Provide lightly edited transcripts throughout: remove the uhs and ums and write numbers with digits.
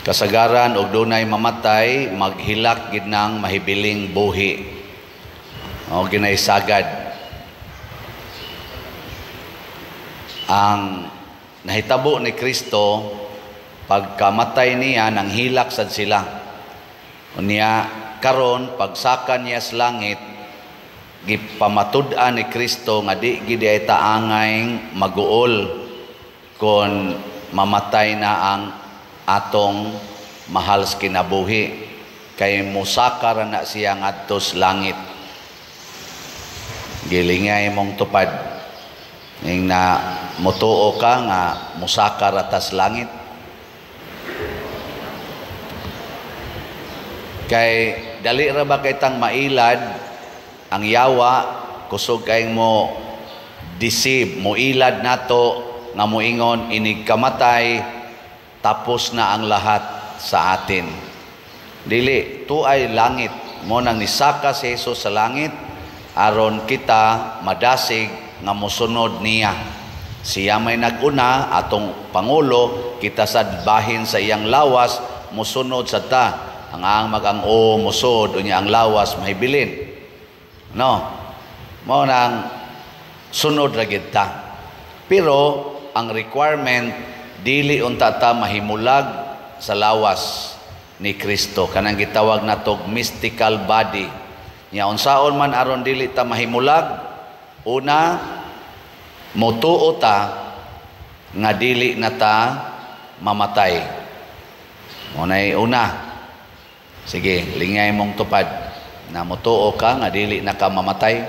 Kasagaran og dunay mamatay, maghilak gid nang mahibiling buhi. O ginaysagad. Ang nahitabo ni Kristo pagkamatay niya, nanghilak sad sila. Unya karon pagsaka niya sa langit, gipamatud-an ni Kristo nga di gid ay taangay maguol kon mamatay na ang atong mahal sa kinabuhi, kay mosaka ra na siya ngadto sa langit. Gilingay mong tupad ning na motuo ka nga mosaka ra ta sa langit. Kay dali ra ba kay tang mailad ang yawa, kusog kay mo deceive, moilad nato nga moingon inig kamatay tapos na ang lahat sa atin. Dili, tuay langit mo nang nisaka si Jesus sa langit aron kita madasig nga mosunod niya. Siya may naguna atong pangulo, kita sad bahin sa iyang lawas mosunod sa ta. Ang ang mag-ang-o mosod unya ang lawas mahibilin. No. Mao nang sunod ra gid ta. Pero ang requirement, dili unta ta mahimulag sa lawas ni Kristo, kanang gitawag natog mystical body. Nya unsaon man aron dili ta mahimulag? Una, motuo ta nga dili na ta mamatay. Mo nay una. Sige, lingay mong tupad na motuo ka nga dili na ka mamatay.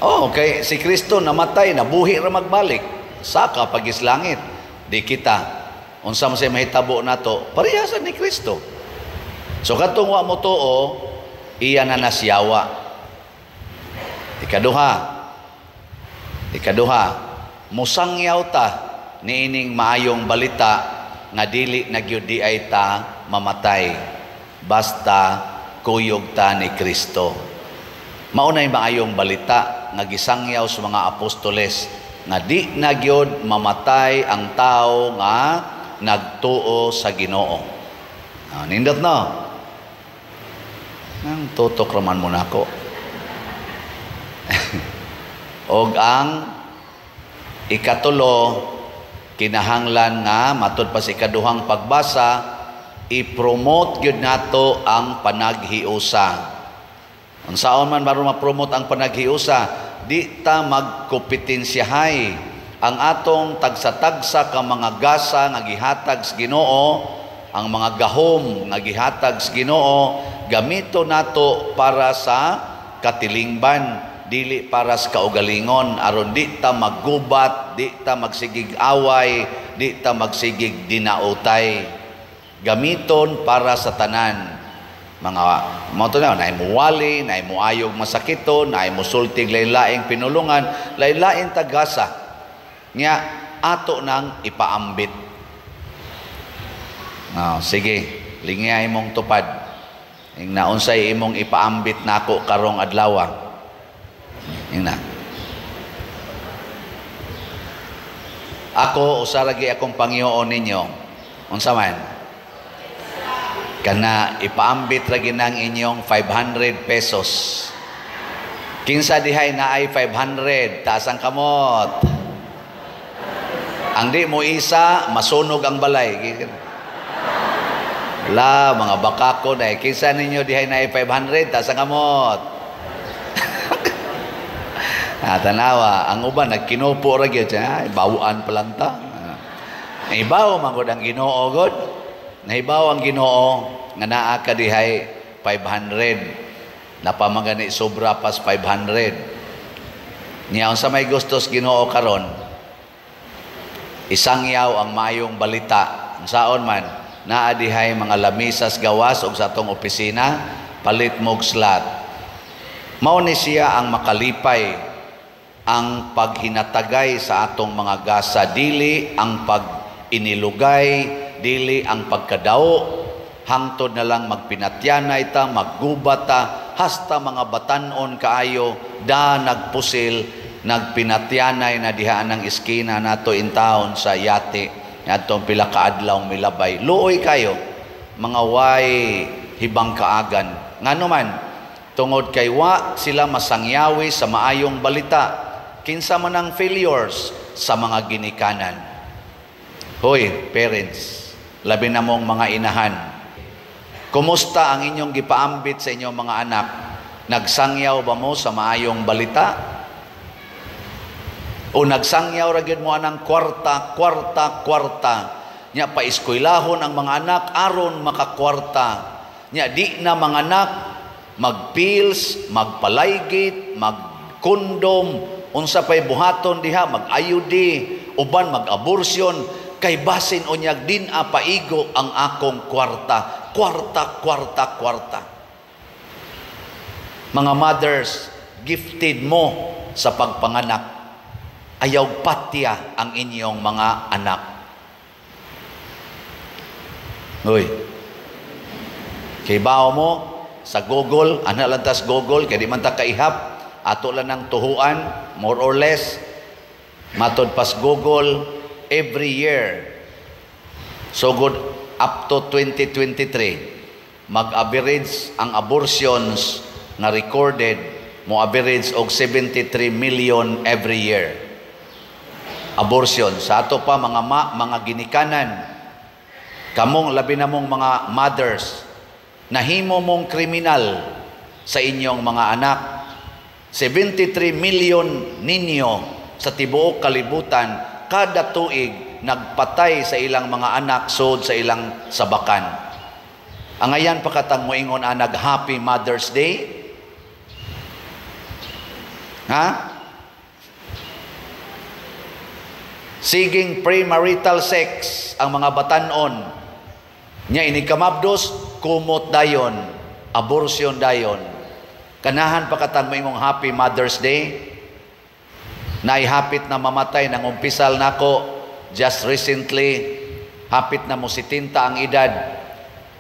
Oh, kay si Kristo namatay, nabuhi ra magbalik. Saka pagis langit, di kita. Unsa man say mahitabo nato, parehasan ni Kristo. So kadtong wa motuo, iya na nasyawa. Ikaduha, musangyaw ta niining maayong balita nga dili na gyud di ay ta mamatay basta kuyog ta ni Kristo. Maunay maayong balita nga gisangyaw sa mga apostoles nga di na gyud mamatay ang tao nga nagtuo sa Ginoo. Nindot no? Nang tutok raman mo nako. Og ang ikatulo, kinahanglan nga matud pa sa ikaduhang pagbasa, i-promote gyud nato ang panaghiusa. Unsaon man baron ma-promote ang panaghiusa? Di ta magkompetensyahay. Ang atong tagsa-tagsa ka mga gasa nga gihatag sa Ginoo, ang mga gahom nga gihatag sa Ginoo, gamito nato para sa katilingban, dili para sa kaugalingon, aron di ta maggubat, di ta magsigig away, di ta magsigig dinautay. Gamiton para sa tanan. Mga mo to na, naay muwali, naay muayog masakiton, naay musultig lain-laing pinulungan, lain-laing tagasa nya ato nang ipaambit. Sige, lingay imong tupad. Ing naunsay imong ipaambit nako karong adlaw. Ing na. Ako usa ra gyud akong pangyoon ninyo. Unsa man? Kana ipaambit ra gyud nang inyong 500 pesos. Kinsa dihay naay 500, taas ang kamot. Ang di mo isa, masunog ang balay. La, mga bakako na. Kinsa ninyo dihay naay 500, taas ang kamot. Tanawa, ang uban nagkinupo ra gyud, ay bawaan pa lang ta. Ibaw man gud ang Ginoo gud. Nahibaw ang Ginoo nga naa ka dihay 500. Napamagani sobra pas 500. Niya unsa may gustos Ginoo karon? Isangyaw ang maayong balita. Unsaon man naa dihay mga lamisas gawas og sa atong opisina, palit mog slot. Mao ni siya ang makalipay ang paghinatagay sa atong mga gasa, dili ang pag-inilugay, dili ang pagkadao, hangtod na lang magpinatyanay ta, maggubat ta, hasta mga batanon kaayo, da nagpusil, Nagpinatyanay na diha ng iskina nato in town sa yate ngadtong pila ka adlaw milabay. Luoy kayo, mga way hibang kaagan. Ngano man? Tungod kay wa sila masangyawi sa maayong balita. Kinsa man ang failures? Sa mga ginikanan. Hoy, parents, labi na mong mga inahan. Kumusta ang inyong gipaambit sa inyong mga anak? Nagsangyaw ba mo sa maayong balita? O nagsangyaw ra gyud mo anang kwarta, kwarta, kwarta? Nya paeskwelahon ang mga anak aron makakwarta. Nya di na mga anak magpills, magpalaygit, magkondom, unsa pay buhaton diha, mag-IUD, uban mag-abortion, kay basin unyag din a paigo ang akong kwarta. Kwarta, kwarta, kwarta. Mga mothers, gifted mo sa pagpanganak. Ayaw patya ang inyong mga anak. Uy, kay bao mo sa Google, ana lang tas Google, kay di man ta kaihap, ato lang ng tuhuan, more or less, matod pas Google, every year, so good up to 2023, mag-average ang abortions na recorded, mo average og 73 million every year. Abortion. Sa ato pa mga ginikanan, kamong labi na mong mga mothers, nahimo mong kriminal sa inyong mga anak. 73 million ninyo sa tibuok kalibutan kada tuig nagpatay sa ilang mga anak sod sa ilang sabakan. Angayan pa katang moingon anag Happy Mother's Day? Ha? Siging premarital sex ang mga batanon nya ini kamabdos, kumot dayon, abortion dayon. Kanahan pa katang moingong Happy Mother's Day? Naihapit na mamatay nang umpisal nako just recently, hapit na mo 70 ang edad.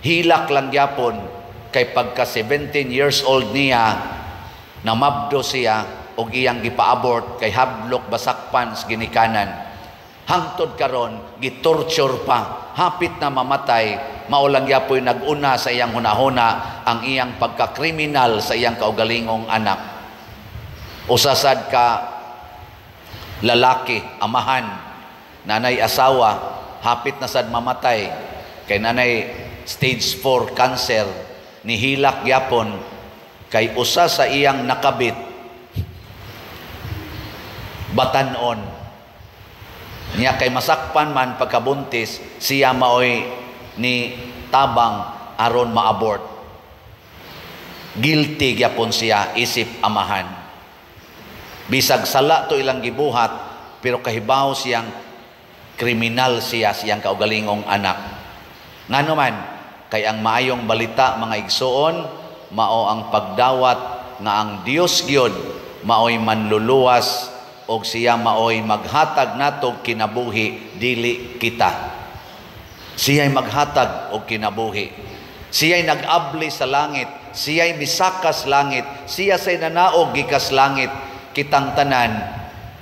Hilak lang gyapon kay pagka 17 years old niya namabdo siya og iyang gipa-abort kay hablok basakpan sa ginikanan. Hangtod karon gitorture pa, hapit na mamatay, mao lang gyapoy nag-una sa iyang hunahuna ang iyang pagkakriminal sa iyang kaugalingong anak. Usasad ka lalaki, amahan, nanay asawa, hapit na sad mamatay kay nanay stage 4 cancer, nihilak gyapon kay usa sa iyang nakabit batanon niya kay masakpan man pagkabuntis, siya maoy ni tabang aron maabort. Guilty gyapon siya isip amahan. Bisag sala to ilang gibuhat, pero kahibaw siyang kriminal siya siyang kaugalingong anak. Ngano man, kay ang maayong balita mga igsoon, mao ang pagdawat nga ang Dios gyud maoy manluluwas og siya maoy maghatag natog kinabuhi, dili kita. Siya'y maghatag og kinabuhi. Siya'y nag-abli sa langit, siya'y misakas langit, siya say nanaog gikas langit. Kitang tanan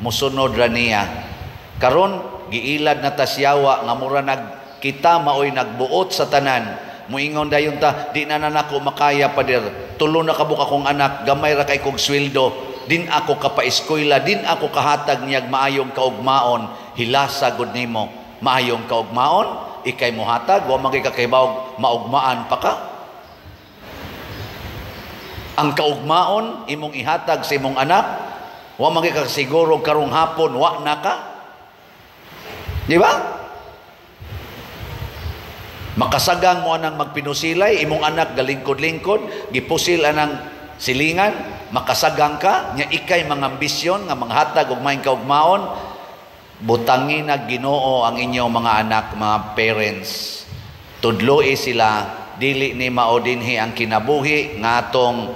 musunod ra niya. Karon giilad na ta siyawa nga mura nag kita maoy nagbuot sa tanan. Muingon dayon ta, di na nako makaya, pader. Tulo na kabuk akong anak, gamay ra kay kog sweldo, din ako kapaeskwela, din ako kahatag niyag maayong kaugmaon. Hilasa gud nimo maayong kaugmaon, ikay mohatag, wa man kay kakahibawog maugmaan pa ka. Ang kaugmaon imong ihatag sa imong anak, wa man kay kasiguro karong hapon wa na ka. Di ba? Makasagang mo anang magpinusilay, imong anak galingkod-lingkod, gipusil anang silingan, makasagang ka, nya ikay mga ambisyon nga manghatag og maayong kaugmaon. Butangin na Ginoo ang inyong mga anak, mga parents. Tudloi sila, dili ni mao dinhi ang kinabuhi nga atong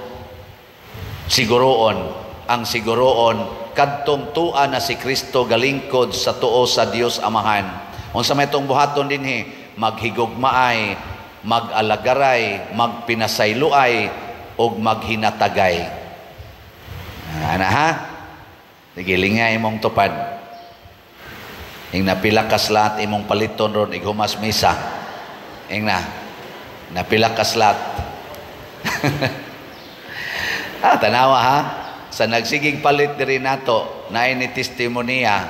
siguroon. Ang siguroon kadtong tua na si Kristo galingkod sa tuo sa Dios Amahan. Unsa may itong buhaton dinhi? Maghigugmaay, mag-alagaray, magpinasayloay, ug maghinatagay. Ana ha? Sige, lingay imong tupad. Ing napila ka slot imong paliton ron ighumas misa. Ing na napila ka slot. Ah, tanawa ha. Sa nagsigig palit diri nato, naay ni testimonya,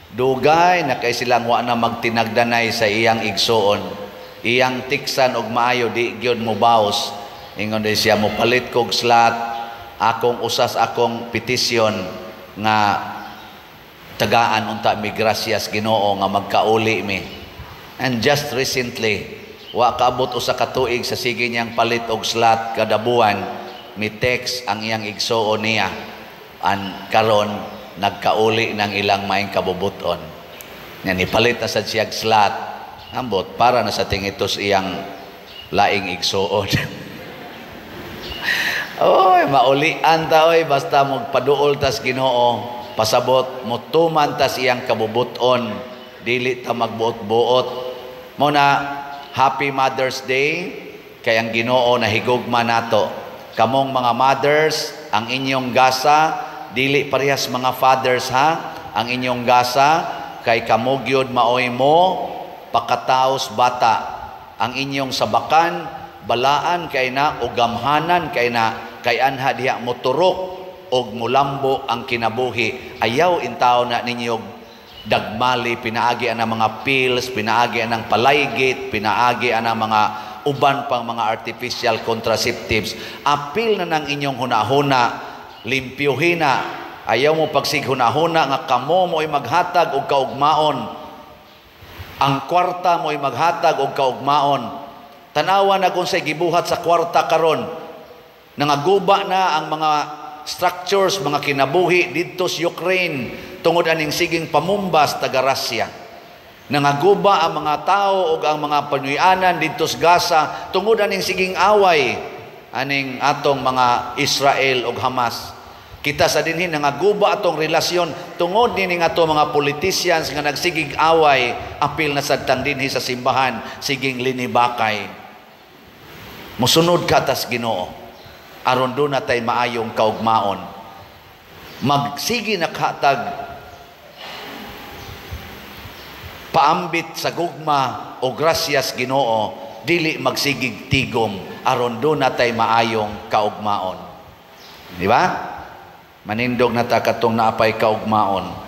dugay na kay silang wa na magtinagdanay sa iyang igsuon. Iyang tiksan og maayo, di gyud mo baos. Ingon di siya, mo palit kog slot, akong usas akong petisyon nga tagaan unta mi grasyas Ginoo nga magkauli mi. And just recently, wa kaabot usa ka tuig sa sige niyang palit og slot kada buwan, mi text ang iyang igsuon niya. An karon nagkauli ng ilang maing kabubuton. Nga nipalit na sad siyag slot. Ambot para na sa tingitos iyang laing igsuon. Oy, maulian ta oy, basta magpaduol tas Ginoo, pasabot motuman tas iyang kabubuton, dili ta magbuot-buot. Mo na Happy Mother's Day kay ang Ginoo nahigugma nato. Kamong mga mothers, ang inyong gasa dili parehas mga fathers ha. Ang inyong gasa kay kamo gyud maoy mo pakataos bata. Ang inyong sabakan balaan kay na o gamhanan kay na, kay anha diha moturok og mulambo ang kinabuhi. Ayaw intaw na ninyo dagmali pinaagi ang mga pills, pinaagi ang palaygit, pinaagi ang mga uban pang mga artificial contraceptives. Apil na ng inyong hunahuna, limpyuhin na. Ayaw mo pagsig hunahuna nga kamo mo'y maghatag og kaugmaon. Ang kwarta mo'y maghatag og kaugmaon. Tanawa na kung say gibuhat sa kwarta karon. Nangaguba na ang mga structures, mga kinabuhi didto sa Ukraine tungod aning siging pamumbas taga Russia. Nangaguba ang mga tao ug ang mga panuyanan didto sa Gaza tungod aning siging away aning atong mga Israel ug Hamas. Kita sa dinhi nangaguba atong relasyon tungod nining ato mga politicians nga nagsigig away, apil na sad tang dinhi sa simbahan siging linibakay. Musunod ka tas Ginoo aron do na tay maayong kaugmaon. Magsige na katag paambit sa gugma o grasyas Ginoo, dili magsigig tigom aron do na tay maayong kaugmaon. Di ba? Manindog na ta katong naapay kaugmaon.